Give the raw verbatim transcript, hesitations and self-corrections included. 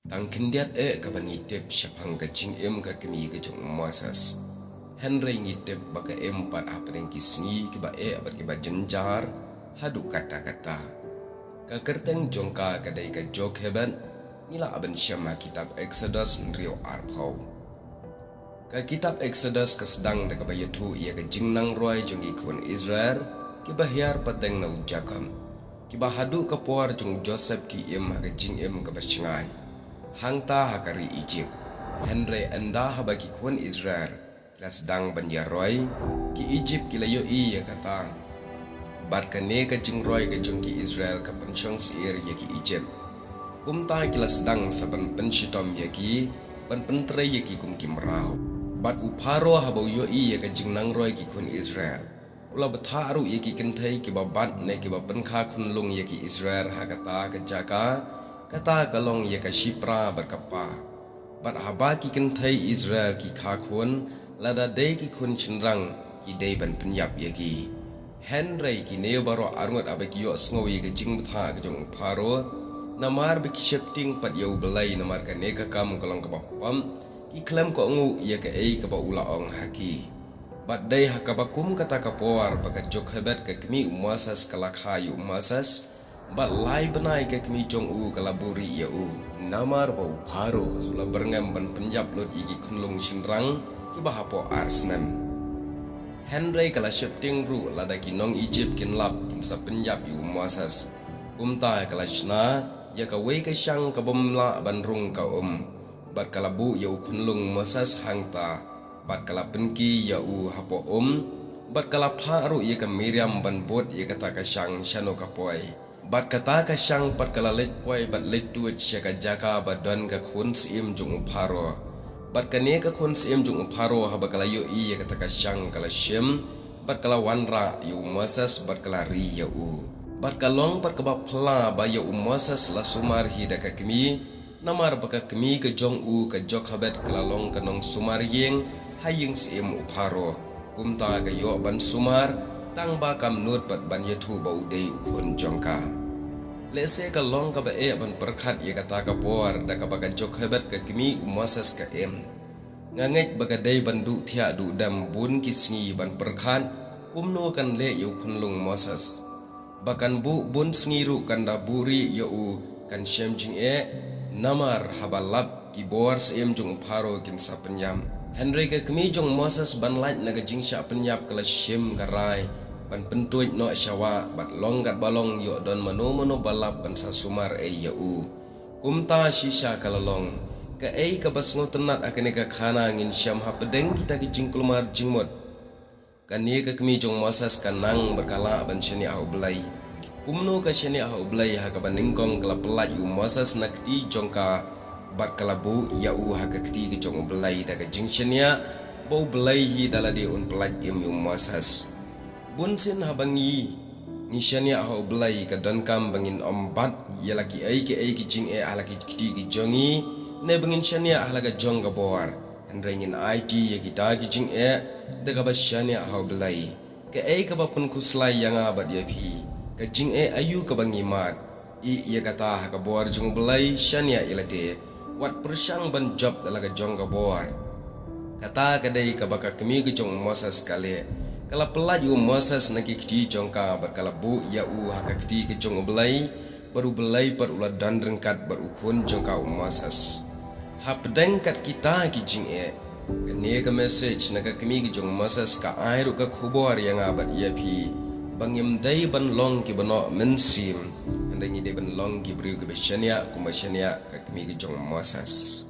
Tang khyndiat eh kaba ngi tip shaphang ka jingim ka kmie ka jong u Moses. Hynrei ngi tip ba ka im pat hapdeng ki sngi kiba eh bad kiba jynjar haduh katta katta. Ka kyrteng jong ka ka dei ka Jochebed. Ngi lah ban shem ha kitab Exodus hynriew arphew. Ka kitab Exodus ka sdang da kaba ïathuh ïa ka jingnang roi jong ki khun Israel kiba hiar pateng na u Jakob, kiba haduh ka por jong u Joseph ki im ha ka jingim kaba shngaiñ. Hangta ha ka ri Egypt. Hynrei ynda haba ki khun Israel ki la sdang ban ïa roi, ki Egypt ki la ïohi ïa kata. Bad kane ka jingroi ka jong ki Israel ka pynshong syier ïa ki Egypt. Kumta ki la sdang sa ban pynshitom ïa ki, ban pyntrei ïa ki kum ki mraw. Bad u Pharaoh haba u ïohi ïa ka jingnang roi ki khun Israel, u la bthah ruh ïa ki kynthei kiba bat ne kiba pynkha khunlung ïa ki Israel ha kata ka jaka, kata ka long ïa ka shipra bad ka pa. Bad haba ki kynthei Israel ki kha khun, lada dei ki khun shynrang, ki dei ban pynïap ïa ki. Hynrei kine baroh arngut haba ki ïohsngew ïa ka jingbthah ka jong u Pharaoh, namar ba ki sheptieng pat ïa u Blei namar kane ka kam ka long kaba pop, ki khlem kohnguh ïa kaei kaba u la ong ha ki. Bad dei ha kaba kum kata ka por ba ka Jochebed ka kmie u Moses ka la kha ïa u Moses, bad lai bnai ka kmie jong u ka la buhrieh ïa u. Namar ba u Pharaoh u la byrngem ban pynïap lut ïa ki khunlung shynrang kiba hapoh ar snem. Hynrei ka la sheptieng ruh lada ki nong Egypt kin lap kin sa pynïap ïa u Moses. Kumta ka la shna ïa kawei ka shang kabym lah ban rung ka um. Bad ka la buh ïa u khunlung Moses hangta. Bad ka la pynki ïa u hapoh um. Bad ka la phah ruh ïa ka Miriam ban bud ïa kata ka shang shano ka poi. Bad kata ka shang pat ka la leit poi bad leit tuid sha ka jaka ba don ka khun syiem jong u Pharaoh. Bad kane ka khun syiem jong u Pharaoh haba ka la ïohi ïa kata ka shang ka la shim, bad ka la wanrah ïa u Moses bad ka la ri ïa u. Bad ka long pat kaba phylla ba ïa u Moses la sumar hi da ka kmie, namar ba ka kmie ka jong u ka Jochebed ka la long ka nongsumar ïing ha ïing syiem u Pharaoh. Kumta ka ïoh ban sumar, tang ba kam nud pat ban ïathuh ba u dei u khun jong ka. Lehse ka long kaba eh ban pyrkhat ïa kata ka por da kaba ka Jochebed ka kmie u Moses ka im. Nga ngeit ba ka dei ban duh thiah duh dem bun ki sngi ban pyrkhat kumno kan leh ïa u khunlung Moses. Ba kan buh bun sngi ruh kan da buhrieh ïa u, kan shem jingeh, namar haba lap ki bor syiem jong u Pharaoh kin sa pynïap. Hynrei ka kmie jong Moses ban lait na ka jingshah pynïap ka la shim ka rai ban pyntuid noh sha wah, bad long katba long ïoh don mano mano ba lap ban sa sumar ei ïa u. Kumta shisha ka la long. Kaei kaba sngewtynnat ha kane ka khana ngin shem hapdeng kita ki jingkulmar jingmut. Kane ka kmie jong Moses ka nang bad ka lah ban shaniah ha u Blei. Kumno ka shaniah ha u Blei ha kaba nyngkong ka la pyllait ïa u Moses na kti jong ka, bad ka la buh ïa u ha ka kti ka jong u Blei da ka jingshaniah ba u Blei hi da lade un pyllait im ïa u Moses. Bunsien haba ngi, ngi shaniah ha u Blei ka donkam ba ngin ym bat ïa la kiei kiei ki jingeh ha la ki kti ki jong ngi, ne ba ngin shaniah ha la ka jong ka bor. Hynrei ngin aiti ïa kita ki jingeh da kaba shaniah ha u Blei. Kaei kaba pynkhuslai ïa nga bad ïa phi, ka jingeh aïu kaba ngi mad. Ïeh ïa kata ha ka bor jong u Blei, shaniah ïa lade. Wat pyrshang ban jop da la ka jong ka bor. Kata ka dei kaba ka kmie ka jong u Moses ka leh. Ka la pyllait ïa u Moses na ki kti jong ka bad ka la buh ïa u ha ka kti ka jong u Blei. Bad u Blei pat u la don ryngkat bad u khun jong ka u Moses. Hapdeng kat kita ki jingeh, kane ka message na ka kmie ka jong u Moses ka ai ruh ka khubor ïa nga bad ïa phi ba ngim dei ban long kiba noh mynsiem, hynrei ngi dei ban long ki briew kiba shaniah kumba shaniah ka kmie ka jong u Moses.